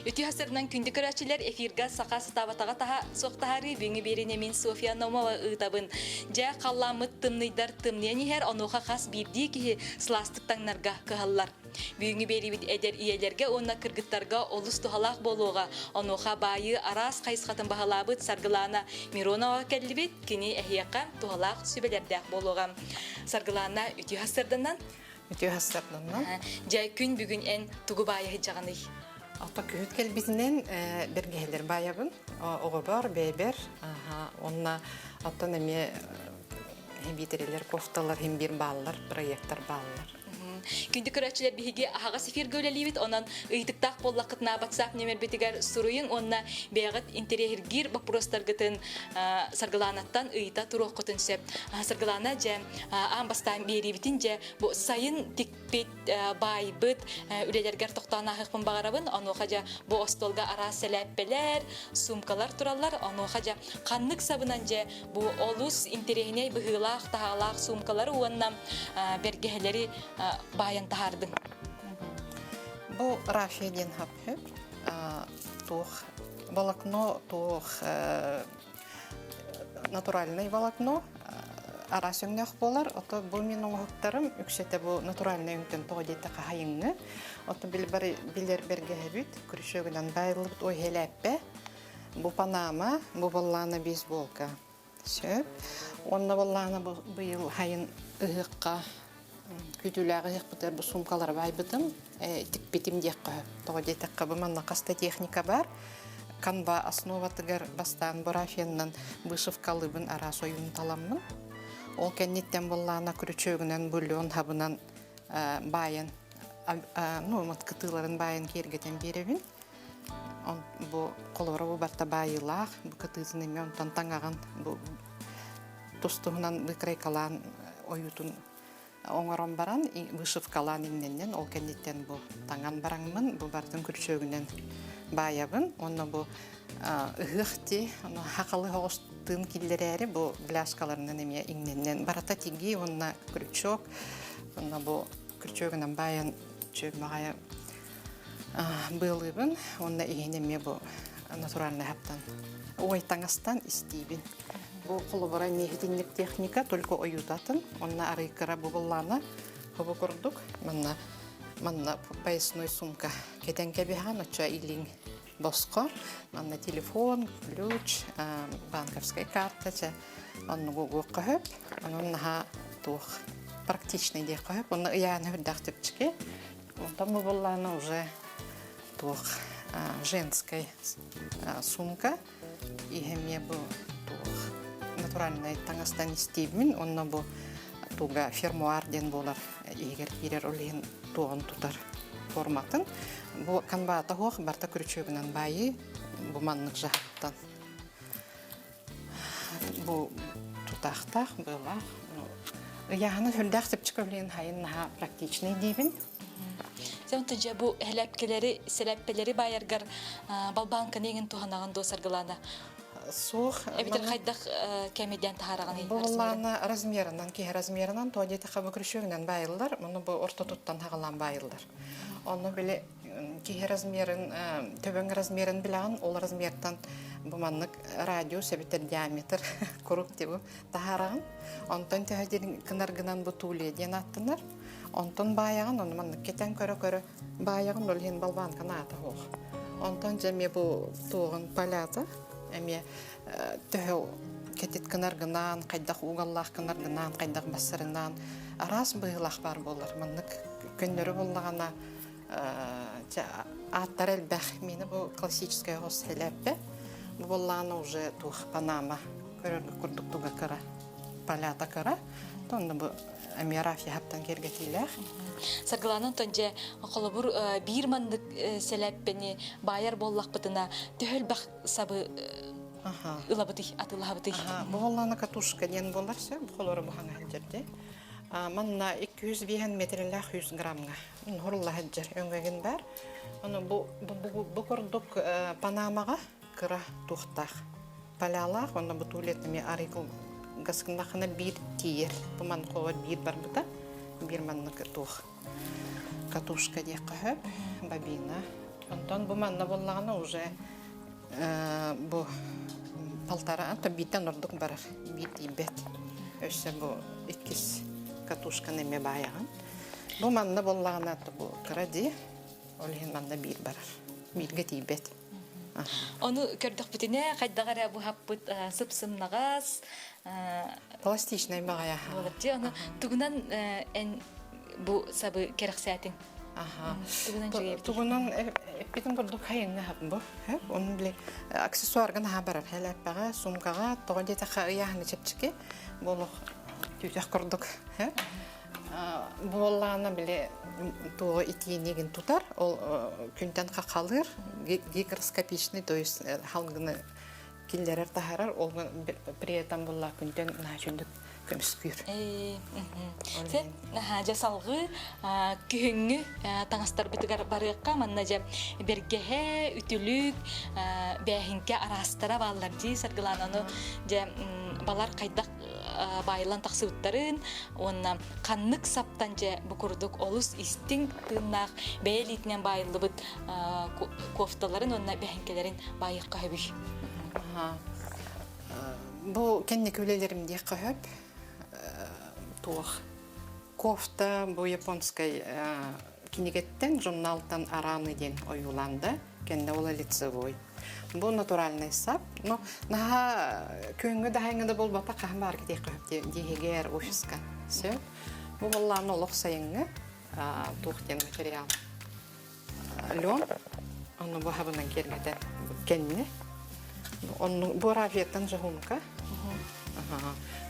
Үтүө сырынан күндү көрөөччүлэр эфирга саха сатаабатаҕа таһа суох таһаарыы бүгүҥҥү биэриини мин Софья Наумова ыытабын. Дьэ, халлааммыт тымныйдар тымныйан иһэр, онуоха хас биирдии киһи сылаастык таҥнарга кыһаллар. Бүгүҥҥү биэриибит эдэр ийэлэргэ уонна кыргыттарга олус туһалаах буолуоҕа. Онуоха баайыы араас хайысхатын баһылаабыт Саргылаана Миронова кэллибит. Кини эһиэхэ туһалаах сүбэлэрдээх буолуоҕа. Саргылаана үтүө сырданан Үтүө сарсыарданнан. Дьэ, күн бүгүн эн тугу баайа сылдьаҕыный? Алта күһүт кэлбитинэн бэргэһэлэр баайабын. Оҕобор, бэйбэр, уонна оттон эмиэ биитэрэлэр, кофталар иһин биир бааллар, проектор бааллар. Күндү көрөөччүлэр биһиги аһаҕас эфиргэ үлэлиибит, онон ыйытыктаах буоллаххытына WhatsApp нүөмэрбитигэр суруйуҥ уонна бэйэҕит интэриэһиргиир боппуруостаргытын Саргылаанаттан ыйыта туруоххутун сөп. Саргылаана дьэ аан бастаан биэриибитин дьэ Бу сайын тикпит, баайбыт үлэлэргэр тохтоон ааһыахпын баҕарабын. Онуоха дьэ бу остуолга араас сэлээппэлэр, суумкалар тураллар. Онуоха дьэ ханнык сабынан дьэ бу олус интэриэһинэй быһыылаах-таһаалаах суумкалары уонна бэргэһэлэри баайан таһаардыҥ? Бу рафия диэн хаппыт. Туох волокно, туох натуральный волокно араас өҥнөөх буолар. Ото бу мин оҥоһуктарым үксэтэ бу натуральный өҥтөн тоҕо диэтэххэ хаһайыҥҥы. Ото билэр бэргэһэбит күрүчүөгүнэн баайыллыбыт ой хэлээппэ. Бу панама, бу боллаана бейсболка. Сөп. Уонна боллаана бу быйыл хайын ыһыахха күүтүүлээх ыһыахпытыгар бу суумкалары баайбытым, тикпитим диэххэ сөп. Тоҕо диэтэххэ, бу манна хас да техника баар. Канва основатыгар бастаан бурафенынан вышивкалыыбын араас ойууну таламмын. Ол кэнниттэн буоллаҕына күрүчүөгүнэн бульон хабынан баайан, ну, кытыыларын баайан киэргэтэн биэрэбин. Бу холобура бу барыта баайыылаах, бу кытыытын эмиэ онтон таҥаҕын бу тус-туһунан выкройкалаан ойуутун оҥорон баран вышивкалаан иҥнэннэн ол кэнниттэн бу таҥан бараҥмын бу барытын күрүчүөгүнэн баайабын уонна бу ыһыах дии ону хахалы соҕус тыын киллэрээри бу бляшкаларынан эмиэ иҥнэннэн барыта тигии уонна крючок уонна бу күрүчүөгүнэн баайан чүөмэҕэ быалыыбын уонна иһин эмиэ бу натуральный хаптан ой таҥастан истиибин. Бу холобура эмиэ итинник техника, только ойуутатын, онно арыйкыра бу буллаана хобу курдук манна манна поясной сумка кэтэн кэбиһэн оччо илиҥ босхо манна телефон, ключ, банковскай карта чэ оннугу угуохха сөп онон наһаа туох практичный диэххэ сөп онно ыйааны үрдээх чэпчэки онтон бу буллаана уже туох женскай сумка иһэмиэ бу туох натуральнай таҥастан истиибин онно бу туга фермуар диэн буолар иһигэр киирэр ол иһин туоҕун тутар форматын бу канвата суох барыта күрүчүөгүнэн баайыы бу маннык жаһыттан бу тутаахтаах быалаах ыйааһына сүрдээх чэпчэки билигин хайын наһаа практичный диибин Сен дьэ бу элэпкэлэри, сэлэппэлэри баайаргар балбаанканы эҥин туһанаҕын дуо Саргылаана? Суох. Эбэтэр хайдах кэмэйдээн таһаараҕыный? Буоллаана размерынан, киһи размерынан то диэтэххэ бу күрүчүөгүнэн баайыллар, муну бу ортотуттан хаҕалаан баайыллар. Онно били киһи размерын, төбөҥ размерын билэҕин, ол размертан бу маннык радиус эбэтэр диаметр курук бу таһаараҕын. Онтон төһө диэн гынаргынан бу тулия диэн ааттанар. Онтон баайаҕын, ону маннык кэтэн көрө-көрө баайаҕын, ол иһин болванканы аата суох. Онтон дьэ эмиэ бу туоҕун полята эмиэ төһө кэтит гынаргынаан, хайдах угаллаах гынаргынаан, хайдах бассарынаан араас быһыылаах баар буолар. Маннык көннөрү буллаҕына дьэ ааттара элбэх. Миэнэ бу классическая оҕус хэлээппэ. Бу буоллаҕына уже туох панама көрөргө курдук туга кыра, полята кыра. Онно бу эмиэ рафиһаттан киэргэтиилээх. Саргылаана онтон дьэ холобур биир маннык сэлээппэни баайар буоллахпытына төһө элбэх сабы ылабытый, атыылаһабытый? Бу буоллаана катушка диэн буолар сөп, бу холоро бу хаҥа сылдьар дии. Манна 205 метрэлээх 100 граммҥа хурулла сылдьар өҥөгүн баар. Ону бу, бу, бу курдук Панамаҕа кыра туохтаах полялаах уонна бу туалет эмиэ арыйгыл гаскыннахына биир тиийэр. Бу маннык биир барбыта, биир маннык туох катушка диэххэ сөп, бобина. Онтон бу манна буоллаҕына уже бу полтора, антон бииртэн ордук барар, биир тиийбэт. Өссө бу иккис катушканы эмиэ баайаҕын. Бу манна буоллаҕына бу кыра дии, ол иһин манна биир барар. Бииргэ тиийбэт. Ону көрдөхпүтүнэ хайдах эрэ буһаппыт сып-сымнаҕас Пластичнай баҕайы. Буолар дии. Ону тугунан эн бу сабы кэрэхсээтиҥ? Аха. Тугунан эппитин курдук хайыҥҥа бу. Оны били аксессуарга наһаа барар. Хэлэппэҕэ, сумкаҕа, тоҕо диэтэххэ ыйааһыны чэпчэки буолуох түүтэх курдук. Буоллаҕына били туоҕу итиинигин тутар, ол күнтэн хахалыыр, гигроскопичный, то есть халгыны киллэрэр таһаарар, ол при этом булла күнтэн наһаа үчүгдүк көмүскүүр. Сен дьэ салгыы күһүҥҥү таҥастарбытыгар барыахха манна дьэ бэргэһэ, үтүлүк, бээһиҥкэ араастара бааллар дии Саргылаана ону дьэ балар хайдах баайыллан тахсыбыттарын уонна ханнык саптан дьэ бу курдук олус истиҥ тыыннаах бэйэ илиитинэн баайыллыбыт кофталарын уонна бэһиҥкэлэрин баайыахха сөбүй? Бу кэнники үлэлэрим диэххэ сөп. Туох кофта бу японскай кинигэттэн, журналтан араны диэн ойуулаан да, кэннэ ол лицевой. Бу натуральный сап, но наһаа күҥҥэ да хайҥа да буолбата хаһан баар китиэххэ сөп диэһигэр офиска. Сөп. Бу буоллаҕына олох сайыҥҥы туох диэн материал лен ону бу хабынан киэргэтэн кэннэ онну бу рафияттан жахумка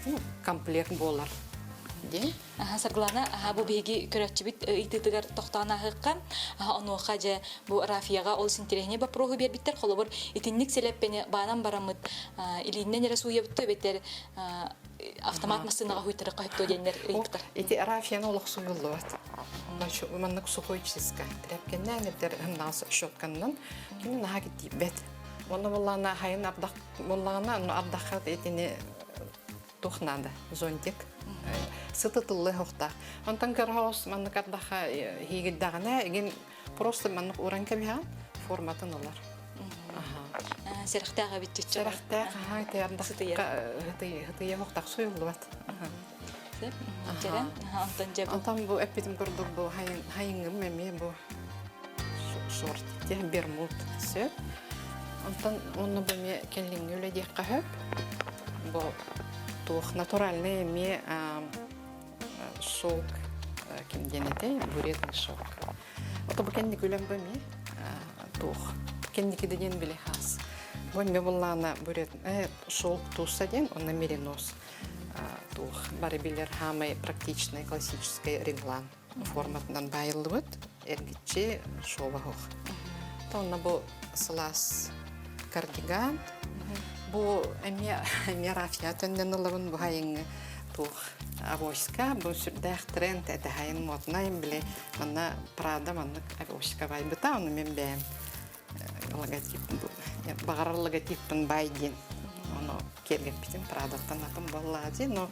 ну комплект буолар диэн Саргылана, бу биһиги көрөөччүбүт ыйытыытыгар тохтоон ааһыахха. Онуоха дьэ бу Рафияҕа олус интэриэһинэй боппуруоһу биэрбиттэр. Холобур, итинник сэлэппэни баанан бараммыт илииннэн эрэ сууйабыт эбэтэр автомат массыынаҕа хуйтарыахха сөптөө диэннэр ыйыппыттар. Ити Рафияны олох сууйуллубат. Маннык сухой чистка. Тряпкэннээн эбэтэр ымнаҕас щетканнан кини наһаа киттиирбэт. Уонна буоллаҕына хайын ардах буоллаҕына, ардахха итини туох наада зонтик сытытыллы охтаах онтон көрөҕүс маннык ардаха иһигирдэҕинэ игин просто маннык уран кэбиһэҕин форматын ылар Сэрэхтээх эбит чиччэ. Сэрэхтээх, аха, ити ардахха ытыйа охтах суйуллубат. Онтон бу эппитим курдук бу хайыҥҥым эмиэ бу шорт бермуд сөп. Онтон онно бу эмиэ кэллиҥҥи үлэ диэххэ сөп. Бу туох натуральный эмиэ шелк ким диэн этэй буретный шелк. Ото бу кэнники үлэм бу эмиэ туох кэнники да диэн били хаас. Бу эмиэ буллаана бурет шелк туусса диэн онно меринос туох бары билэр хаамай практичный классический реглан форматынан баайыллыбыт эргиччи шоба суох. Онно бу сылаас кардиган бу эмиэ эмиэ рафия төннөн ылабын бу хайыҥҥы туох авоська бу сүрдээх тренд этэ хайын моднай били манна Прада маннык авоська байбыта ону мен бэйэм логотип баҕарар логотиппын бай диэн ону киэргэппитим Прадаттан атын буоллаа дии но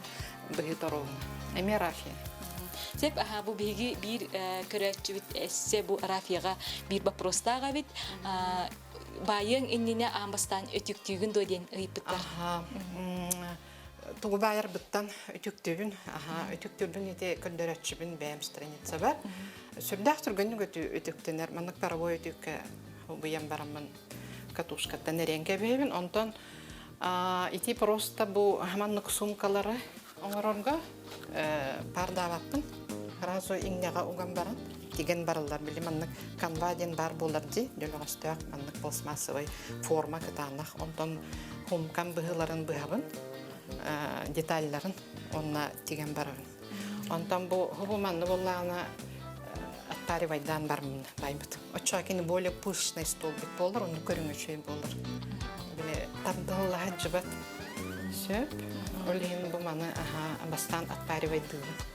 быһыы торуоһун эмиэ рафия Сеп, аха, бу биһиги биир көрөөччүбүт эссе бу рафияҕа биир боппуруостаах эбит. Баайыаҥ иннинэ аан бастаан өтүктүүгүн дуо диэн ыйыппыттар. Аха, тугу баайарбыттан үтүктүүбүн. Аха, үтүктүүрбүн ити көрдөрөөччүбүн бэйэм страницабар. Сүрдээх түргэнник үтүктэнэр. Маннык паровой үтүккэ убуйан бараммын катушкаттан эриэн кэбиһэбин. Онтон ити просто бу маннык сумкалары оҥорорго паардаабаппын. Сразу иҥнэҕэ уган баран тигэн бараллар. Били маннык канва диэн баар буолар дии, дьөлөҕөстөөх маннык пластмассовай форма кытаанах. Онтон хумкам быһыыларын быһабын, детальларын онно тигэн барабын. Онтон бу хубу манны буоллаҕына аттаривайдаан бармын байбыт. Оччоҕо кини более пышный столбик буолар, онну көрүҥүчүй буолар. Били тардыллаһа дьыбат сөп. Ол иһин бу маны аха бастаан аттаривайдыыбын.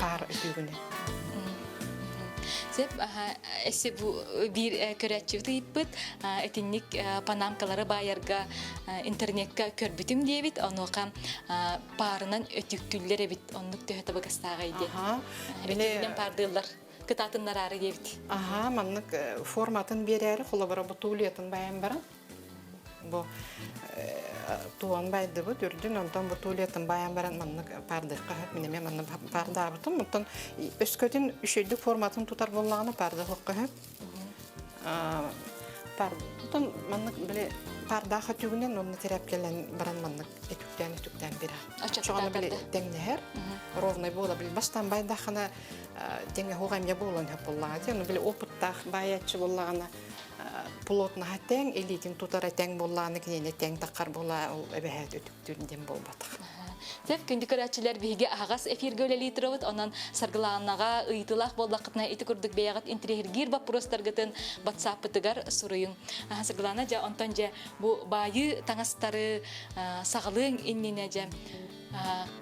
Паар өтүүгүнэ. Сөп, аха, эссе бу биир көрөөччүбүт ыйыппыт, итинник панамкалары баайарга интернетка көрбүтүм диэбит, онуоха паарынан өтүктүүллэр эбит, оннук төһө табыгастааҕый диэн. Өтүгүнэн паардыыллар. кытаатыннараары диэбит. Аха, маннык форматын биэрээри холобура бу туулиятын байан баран бу туон байдыбыт үрдүн онтон бу туулиятын байан баран маннык паардыахха сөп мин эмиэ манна паардаабытым оттон өскөтүн үчүгэйдик форматын тутар буоллаҕына паардыахха сөп паар оттон маннык били паардаах өтүгүнэн уонна тирээпкэлэн баран маннык өтүктээн өтүктээн биэрэ оччоҕуна били тэҥнэһэр ровный буола били бастаан байдаххына тэҥэ хуга эмиэ буолан сөп буоллаҕа дии ону били опыттаах баайааччы буоллаҕына плотнаһа тэҥ илиитин тутара тэҥ буоллаҕына кинини тэҥ таххар буола ол эбэһээт өтүктүүр диэн буолбатах. Сөп, күндү көрөөччүлэр, биһиги аһаҕас эфиргэ үлэлии турабыт. Онон Саргылаанаҕа ыйытыылаах буоллаххытына ити курдук бэйэҕит интириэһиргиир боппуруостаргытын WhatsApp-пытыгар суруйуҥ. Саргылаана, дьэ, онтон дьэ бу баайыы таҥастары саҕалыаҥ иннинэ дьэ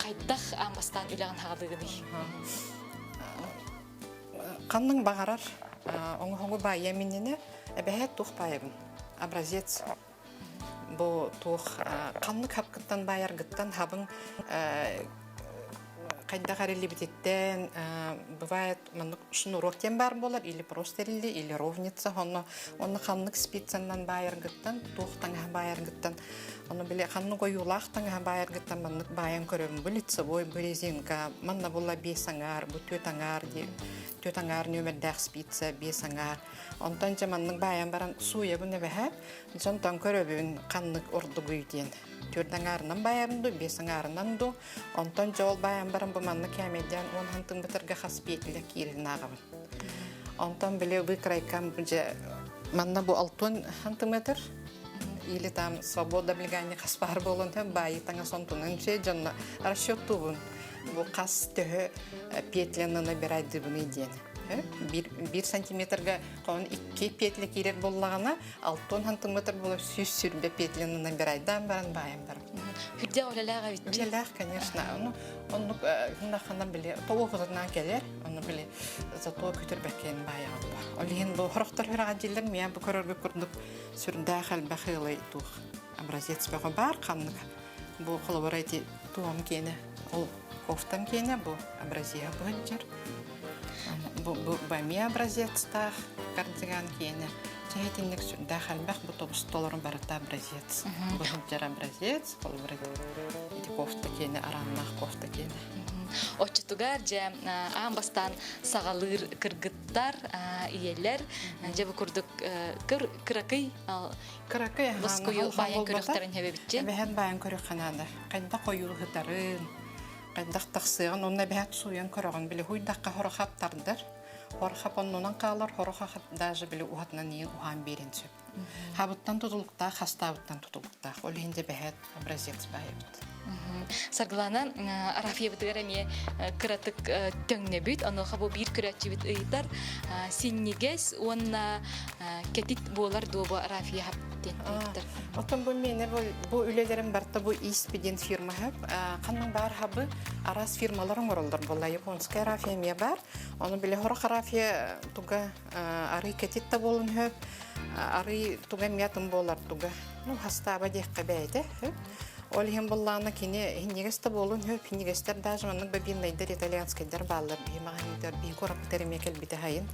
хайдах аан бастаан үлэҕин хаҕалыыгыный? Ханнык баҕарар оҥоһугу баайыам иннинэ эбэһээт туох баайабын? Образец бу туох ханнык хапкыттан баайаргыттан хабыҥ хайдах эриллибититтэн бывает маннык шнурок диэн баар буолар или просто эрилли или ровница онно онно ханнык спицаннан баайаргыттан туох таҥаһа баайаргыттан ону били ханнык ойуулаах таҥаһа баайаргыттан маннык баайан көрөбүн бу лицевой бу резинка манна була биэс аҥаар бу түөт аҥаар түөт аҥаар нүөмэрдээх спица биэс аҥаар онтон дьэ маннык баайан баран сууйабын эбэһээт дьонтон көрөбүн ханнык ордугуй диэн түөрт аҥаарынан баайабын дуу биэс аҥаарынан дуу Онтон дьол баайан баран бу манна кээмэйдээн уон хантыҥмытарга хас петля киирэрин ааҕабын. Онтон били выкрайкам дьэ манна бу алтуон хантыметр или там свобода облегание хас баар буолан баайы таҥас онтунан дьэ дьонно расчеттуубун бу хас төһө петляны набирайдыбыный диэн биир сантиметрга хоон икки петля киирэр буоллаҕына алтон хантыметр буолар сүүс сүүрбэ петляны набирайдаан баран баайан баран Хүрдээх үлэлээх эбит. Үлэлээх, конечно. Ону оннук ханна били тоҕуохутунан кэлэр, ону били зато күтүрбэккин баайаҕын ба. Ол иһин бу хорохтор хүрэҕэ дииллэр, миэ бу көрөргө курдук сүрдээх элбэх ыалай туох образец бөҕө баар ханнык. Бу холобура ити туом киэнэ, ол кофтам киэнэ бу образеһа быһыджар. Бу бу бамия образецтаах кардиган киэнэ. Чэһитинник сүрдээх элбэх бу тобус толору барыта образец. Бу сылдьар образец, холобура ити кофта киэнэ, арааннаах кофта киэнэ. Оччотугар дьэ аан бастаан саҕалыыр кыргыттар, ийэлэр дьэ бу курдук кыракый кыракый лоскуйу баайан көрүөхтэрин хэбэбитчи. Эбэһэн баайан көрүөххэ наада. Хайдах ойуу ыһытарын, хайдах тахсыаҕын онно эбэһээт сууйан көрөҕүн били хуйдахха хорохап тардар хорохап оннунан хаалар хорохап даже били уһатынан иин уһаан биэрин сөп хабыттан тутулуктаах хастаабыттан тутулуктаах ол иһин дьэбэһээт образец баайабыт. Саргылана Арафиябытыгар эмиэ кыратык төҥнөбүт онуоха бу биир көрөөччүбүт ыйытар синньигэс уонна кэтит буолар дуо бу Арафия диэн ыйыттар. Оттон бу миэнэ бу үлэлэрим барыта бу ИСПИ диэн фирма хөп. Ханнык баар хабы араас фирмалар оҥороллор буолла. Японская рафия эмиэ баар. Ону били хорох рафия туга арый кэтит да буолун хөп. Арый туга эмиэ атын буолар туга. Ну, хастааба диэххэ бэйэтэ хөп. Ол иһин буллаҕына кини хинньигэс да буолун хөп. Хинньигэстэр даже маннык бобиннайдар итальянскайдар бааллар. Биһи маҕаһыынтар биһи куораппытар эмиэ кэлбитэ хайын.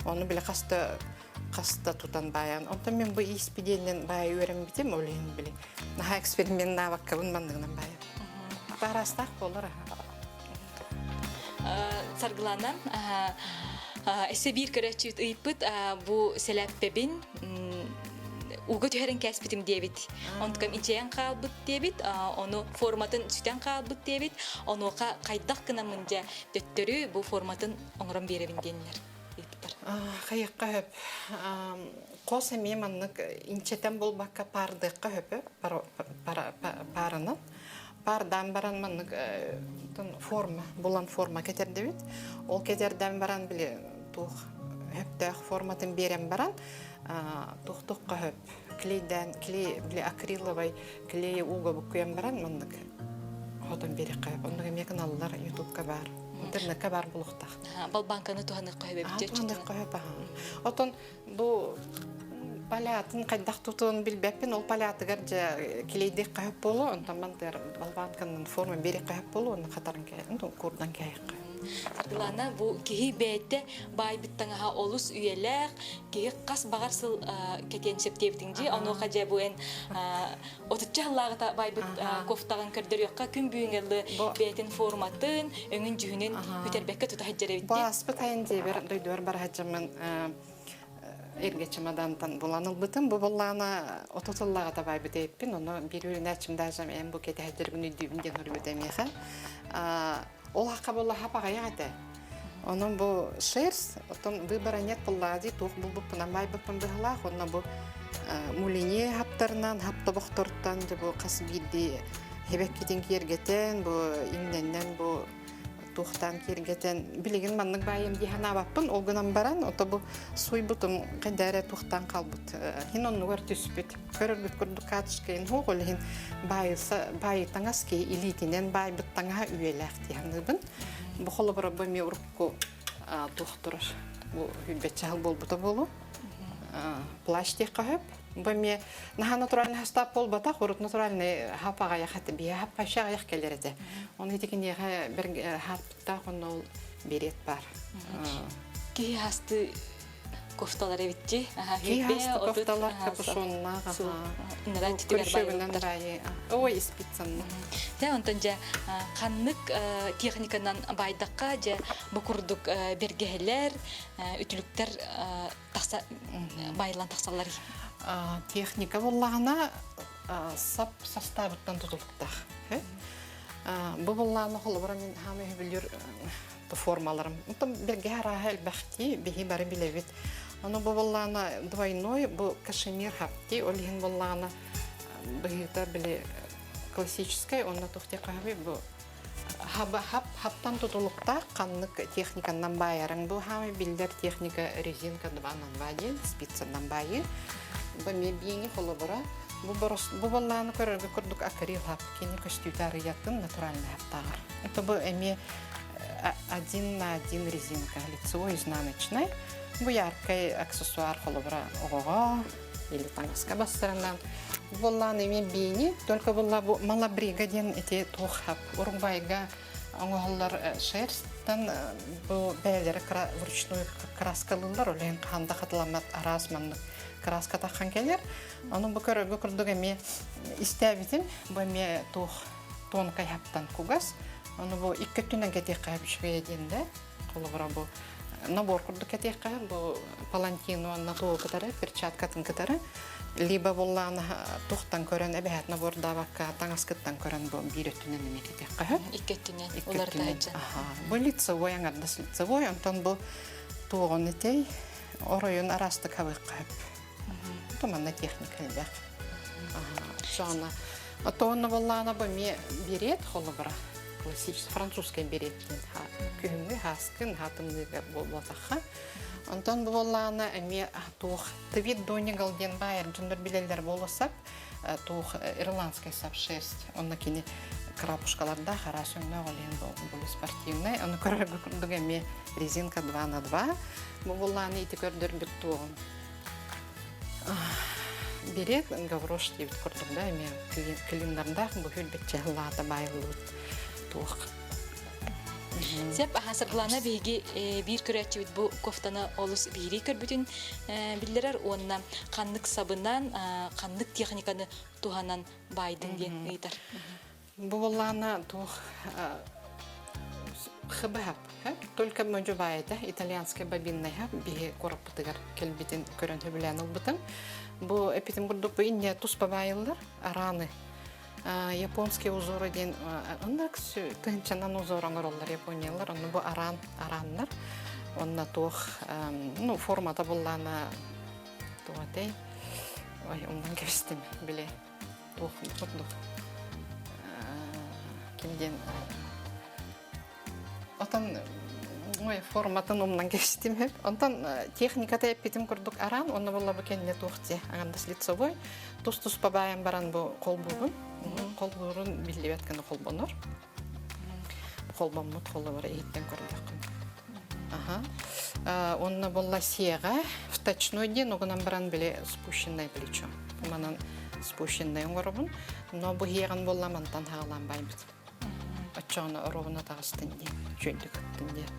Ону били хаста хаста тутан баайан. Онтон мен бу испидиэннэн баайа үөрэммитим, ол иһин били наһаа эксперименнаабаккабын манныгынан баайа. Араастаах буолар аха. Саргылана, эссе биир көрөөччүбүт ыйыппыт бу сэлээппэбин уга түһэрин кээспитим диэбит. Онтукам инчэйэн хаалбыт диэбит, ону форматын сүтэн хаалбыт диэбит. Онуоха хайдах гынаммын дьэ төттөрү бу форматын оҥорон биэрэбин диэннэр. ыйыттар. Хайыахха сөп. Хос эмиэ маннык инчэтэн булбакка паардыахха сөп паарынан. Паардаан баран маннык форма, булан форма кэтэрдибит. Ол кэтэрдэн баран били туох сөптөөх форматын биэрэн баран туох-туохха сөп. Клейден, клей, били акриловай клей ууга буккуйан баран маннык хотон биэриэххэ сөп. Оннук эмиэ каналлар ютубка баар. Интернетка баар булуохтаах. Балбанканы туһаныахха сөп эбит. Туһаныахха сөп Отон бу полятын хайдах тутуун билбэппин. Ол полятыгар дьэ килейдиэххэ сөп буолуо. Онтон мантыгар балбанканын форма биэриэххэ сөп буолуо. Онно хатарын курдан кээйэххэ. Саргылана, бу киһи бэйэтэ баайбыт таҥаһа олус үйэлээх, киһи хас баҕар сыл кэтиэн сөптүөбүтүҥ дии. Онуоха дьэ бу эн отучча сыллааҕыта байбыт кофтаҕын көрдөрүөххэ күн бүгүҥҥэ бэйэтин форматын, өҥүн-дьүһүнүн бүтэрбэккэ тута сылдьар эбит Бу ааспыт айан дьиэбэр дойдубар бара сылдьаммын эргэ чемодантан булан ылбытым. Бу буллаана 30 сыллааҕыта байбыт эбиппин. Ону биир үөрэнээччим даже эн бу кэтэһэрдэрбин өйдүүбүн диэн хоруйбута миэхэ. Ол хакка буолла хап аҕыйах этэ. Онон бу шерсть, оттон выбора нет буоллаҕа дии, туох булбуппунан байбыппын быһалаах. Онно бу мулине хаптарынан, хап тобохтортон, дьэ бу хас биирдии хэбэккитин киэргэтэн, бу иҥнэннэн бу туохтаан киэргэтэн билигин маннык баайым дии санаабаппын ол гынан баран ото бу суйбутум хайда эрэ туохтаан хаалбыт хин оннугар түспүт көрөргүт курдук карточкайын хуох ол иһин баайыса баайы таҥас киһи илиитинэн баайбыт таҥаһа үйэлээх дии саныыбын бу холобура бу эмиэ урукку туох турар бу хүрбэччэ сыл буолбута буолуо плащ диэххэ сөп Бу эмиэ наһаа натуральный хастаап буолбатах, урут натуральный хап аҕыйах этэ, биһи хап вообще аҕыйах кэлэр этэ. Оны ити киниэхэ хааппыттаах онно ол берет бар. Киһи хасты кофталар эбитти. Киһи хасты кофталар капюшоннаах. Көршөгүнэн райы. Ой, испитсанна. Дэ онтон дьэ ханнык техниканан байдакка дьэ бу курдук бэргэһэлэр, үтүлүктэр тахса байылан тахсаллар Техника буоллаҕына сап састаабыттан тутулуктаах. Бу буоллаҕына холобура мин хаама үһүбүлүр формаларым. Онтон бэргэһэ арааһа элбэхтии биһи бары билэбит. Ону бу буоллаҕына двойной бу кашемир хапти ол иһин буоллаҕына быһыыта били классическай онно туох диэххэ бу Хаптан тутулуктаах ханнык техниканнан баайарыҥ бу хаамай биллэр техника резинка два диэн спицаннан баайыы. Бу эмиэ биэни холобура бу бу баллааны көрөргө курдук акрил хап кини көстүүтэ арыйатын натуральный хаптааҕар. Это бу эмиэ один на один резинка лицевой изнаночный. Бу яркай аксессуар холобура оҕоҕо или таҥаска бастарынан буоллаан эмиэ биини только буолла бу малабрига диэн ити туох хап Уругвайга оҥоһуллар шерсттан бу бэйэлэрэ вручную краскалыыллар, ол иһин хаһан да хатыламмат араас маннык краска таххан кэлэр. Ону бу көрөргө курдук эмиэ истээбитим. Бу эмиэ туох тонкай хаптан кугас. Ону бу икки өттүнэн кэтиэххэ үчүгэй диэн да. Холобура бу набор курдук кэтиэххэ бу палантин уонна тугу кытары перчаткатын кытары либо буллаана тухтан көрөн эбэһээт набордаабакка таҥаскыттан көрөн бу биир өттүнэн эмиэ кэтиэххэ сөп. Икки өттүнэн уларытааччы. Бу лицевой аҥардас лицевой онтон бу туоҕун итей оройун араастык хабыахха сөп. Туманна техника элбэх. Сона Тоонно буоллаана бу эмиэ берет холобура классический французскай берет диэн күһүҥҥү хааскын хаатымныыга буолбатахха. Онтон бу буоллаана эмиэ туох твит донигал диэн баайар дьоннор билэллэр буолусап туох ирландскай сап шерсть онно кини крапушкалардаах араас өҥнөөх олиһин бу спортивный ону көрөргө курдук эмиэ резинка 2 на 2 бу буоллаана ити көрдөрбүт туоҕум Берет гаврош диэбит курдук да эмиэ клиннардаах бу хүрбэччэ лаата баайыллыбыт туох. Сеп аха Саргылана биһиги биир көрөөччүбүт бу кофтаны олус биһирии көрбүтүн биллэрэр уонна ханнык сабынан ханнык техниканы туһанан баайдын диэн ыйытар. Бу буоллаҕына туох хыбыһап только модьу баайата итальянскай бобиннай биһи куораппытыгар кэлбитин көрөн сөбүлээн ылбытым. Бу эпитим курдук бу инньэ туспа баайыллар араны японские узоры диэн ынак тыһынчанан узор оҥороллор япониялар онно бу аран араннар онно туох ну формата буллаана туох этэй ой умнан кэбистим били туох курдук ким диэн отон ой форматын умнан кэбистим онтон техниката эппитим курдук араан онно буолла бу кэннэ туох дии аҥардас лицевой тус-туспа баайан баран бу холбуурун холбуурун биллибэт гына холбонор холбоммут холобура иһиттэн көрдөххүн Аха. Онно буолла сиэҕэ вточной диэн угунан баран били спущенное плечо. Манан спущенное оҥоробун. Но бу иһиэҕин буолла мантан хаалаан байбыт. Оччоҕуна оруобуна таҕыстын диэн, үчүгэйдик ыттын диэн.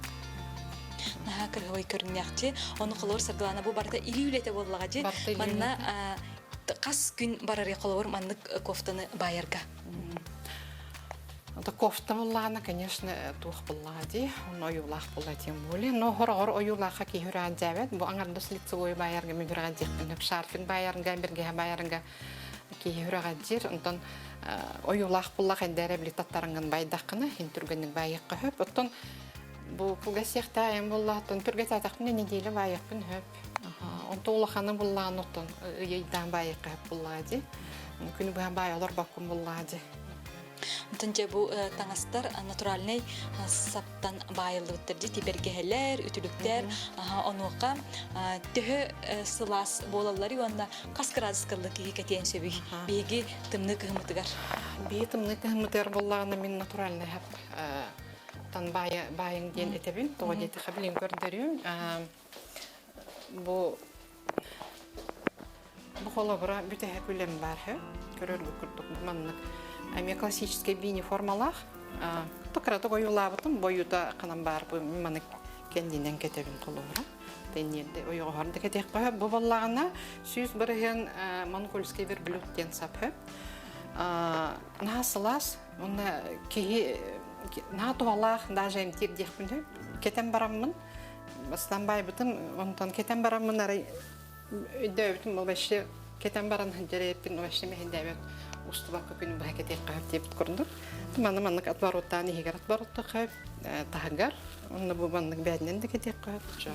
Наһаа кырыһыбай көрүҥнээхчи. Ону холобур Саргылана бу барыта илии үлэтэ буоллаҕа дьи. Барыта илии Манна үлэтэ. Хас күн барарый холобур маннык кофтаны баайарга? Это кофта буллаҕына, конечно, туох буллаҕа дии, онно ойуулаах буолла тем более. Но хороҕор ойуулаахха киһи үрэҕин дьээбэт. Бу аҥардас лицевой баайарга мин үрэҕин диэхпин сөп. Шарфик баайарга, бэргэһэ баайарга киһи үрэҕин диир. Онтон ойуулаах буллах эндээрэ били таттарыҥҥын байдаххына, иһин түргэнник баайыахха сөп. Оттон бу кылгас сиэхтээх айан буоллаҕыттан түргэтээтэхпинэ нэдиэлэ баайыахпын сөп. Онто улаханы буллаҕын оттон ыйдаан баайыахха сөп буллаҕа дии. Күнү быһа баай олорбоккун буллаҕа дии. Онтон дьэ бу таҥастар натуральнай саптан баайыллыбыттар дии тибэргэһэлэр, үтүлүктэр онуоха төһө сылаас буолалларый уонна хас кыраадыска киһи кэтиэн сөбүй биһиги тымныы кыһыммытыгар? Биһи тымныы кыһыммытыгар буоллаҕына мин натуральный хап тан баайыҥ диэн этэбин. Тоҕо диэтэххэ билин көрдөрүүм. Бу Бу холобура бүтэһик үлэм баар үһү. Көрөргүт курдук бу маннык эмиэ классическай бини формалаах. Кыратык ойуулаабытым, бойута ханан баар бу маннык кэннинэн кэтэбин холобура. Тэнниэрдэ ойоҕоһор да кэтиэххэ сөп. Бу буоллаҕына 100% монгольский верблюд диэн сап сөп. Наһаа сылаас, уонна киһи наһаа туһалаах даже эмтиир диэхпин сөп. Кэтэн бараммын, бастаан баайбытым, онтон кэтэн бараммын арай Өйдөөбүтүм ол вообще кэтэн баран сылдьар эбиппин вообще мэһэйдээбэт устубакка күнү быһа кэтиэххэ сөп диэбит курдук. Манна маннык отвороттаан иһигэр отвороттуохха таһыгар онно бу маннык бээтинэн да кэтиэххэ сөп.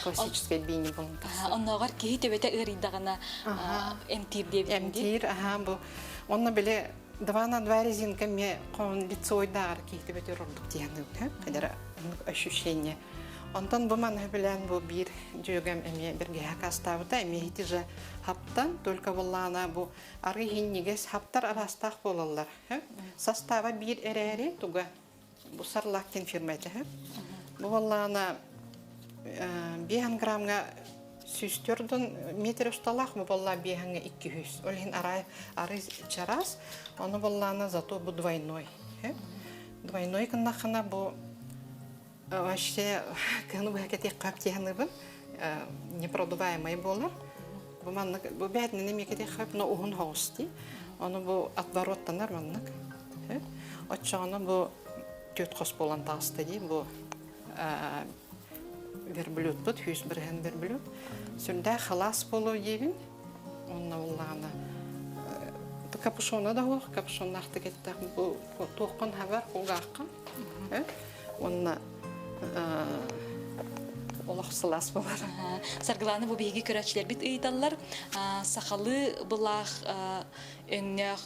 Классическай биини булан тахсар. Оннооҕор киһи төбөтө ыарыйдаҕына эмтиир диэбитим дии. Эмтиир, аха бу. Онно били два на два резинка эмиэ хоһун лицевойдааҕар киһи төбөтүгэр ордук диэн ыыппыт. Ощущение. Онтон бу маны билэн бу биир дьүөгэм эмиэ бэргэһэ акаастаабыта, эмиэ ити же хаптан, только буоллаҕына бу арыы иһинньигэс хаптар араастаах буолаллар. Састааба биир эрээри туга бу Сарлак диэн фирма этэ. Бу буоллаҕына биэһэн граммҥа 104 метр усталаах, бу буоллаҕа биэһэҥҥэ 200. Ол иһин арай арыы чараас, ону буоллаҕына зато бу двойной. Двойной гыннаххына бу Вообще, кыһыны быһа кэтиэххэ тиһаныбын непродуваемый буолар. Бу маннык бу бээтинэн эмиэ кэтиэххэ но уһун соҕус дии. Ону бу отвороттанар маннык. Оччоҕуна бу түөрт хос буолан таҕыста дии бу верблюдпут, 100% верблюд. Сүрдээх халаас буолуо диибин. Онно буоллаҕына капюшона да суох, капюшоннаахтык эттээх бу туоххун хабар кулгааххын. Уонна олох сылаас буолар. Саргылаана бу биһиги көрөөччүлэрбит ыйыталлар. Сахалыы былаах өҥнөөх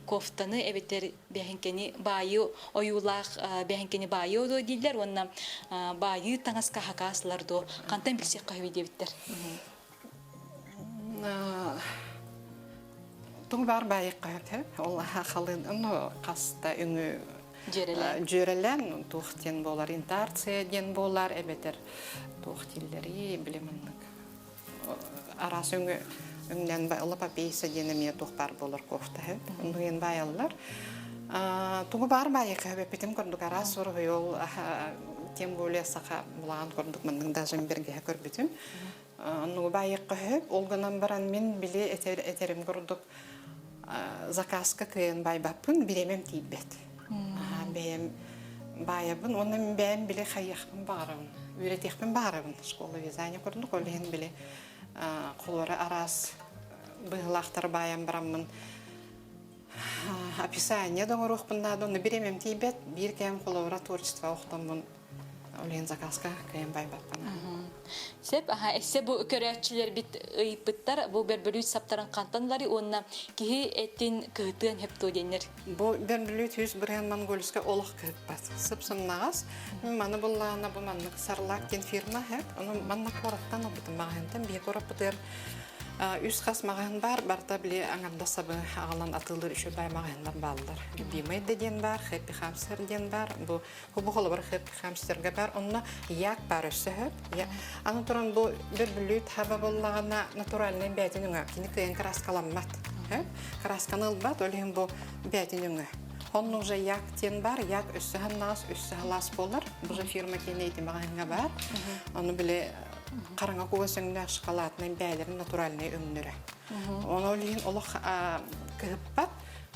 кофтаны эбэтэр бэһиҥкэни баайыы ойуулаах бэһиҥкэни баайыы дуо дииллэр уонна баайыы таҥаска хакааслар дуо хантан билсиэххэ үһү диэбиттэр. Тугу баар баайыахха сөп. Ол халын ну хаста өҥү Дьүөрэлээн. Дьүөрэлээн туох диэн буолар интарция диэн буолар эбэтэр туох дииллэрий били маннык араас өҥү өҥнөн лапапейса диэн эмиэ туох баар буолар кофта сөп. Оннугун баайаллар. Тугу баар баайыахха сөп эппитим курдук араас суруһуйул тем более саха булаан курдук маннык даже бэргэһэ көрбүтүм. Оннугу баайыахха сөп. Ол гынан баран мин били этерим курдук заказка кыайан баайбаппын, бириэмэм тиийбэт. Бэйэм баайабын уонна мин бэйэм били хайыахпын баҕарабын, үөрэтиэхпин баҕарабын школа вязания курдук. Ол иһин били холуора араас быһыылаахтары баайан бараммын описание да оҥоруохпун наада, онно бириэмэм тиийбэт. Биир кэм холобура творчество охтоммун Олен заказка кыайан байбаппын. Сөп, аха, эссе бу көрөөччүлэрбит ыйыппыттар, бу бөрбөлүүт саптарын хантан ылары уонна киһи этин кыһытыан хөптуо диэннэр. Бу бөрбөлүүт 100% монгольскай олох кыһыппат. Сып-сымнаҕас. Маны буллаҕына бу маннык Сарлак диэн фирма хэп. Ону манна куораттан ылбытым маҕаһыынтан биһи куораппытыгар үс хас маҕаһыын баар, барыта били аҥардас сабы аҕалан атыылыыр үчүгэй маҕаһыыннар бааллар. Любимый да диэн баар, Happy Hamster диэн баар. Бу Бу холобур хамстерга бар, онно як бар өссө сөп. Аны туран бу бөрбүлүүт хаба буоллаҕына натуральный бээтин өҥө. Кини кыайан краскаламмат. Красканы ылбат, ол иһин бу бээтин өҥө. Онно уже як диэн бар, як өссө ханнаас, өссө халаас буолар. Бу же фирма киэнэ ити маҕаһыҥҥа баар. Ону били хараҥа кугас өҥнөөх шоколаднай бээлэрин натуральнай өҥнөрө. Ону ол иһин олох кыһыппат.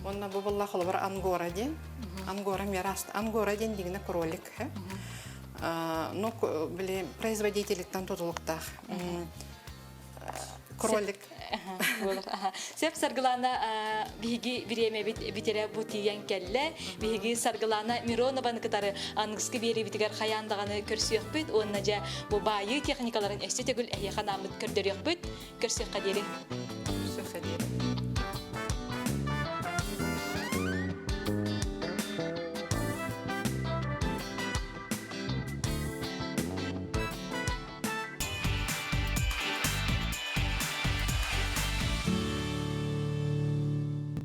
Уонна бу буолла холобур ангора диэн. Ангора мираст. Ангора диэн дигинэ кролик. Ну, били производителиттан тутулуктаах. Кролик. Сөп Саргылана биһиги бириэмэбит бүтэрэ бу тиийэн кэллэ. Биһиги Саргылана Миронованы кытары аныгыскы биэриибитигэр хайаан даҕаны көрсүөхпүт уонна дьэ бу баайыы техникаларын өссө төгүл эһиэхэ анааммыт көрдөрүөхпүт. Көрсүөххэ диэри.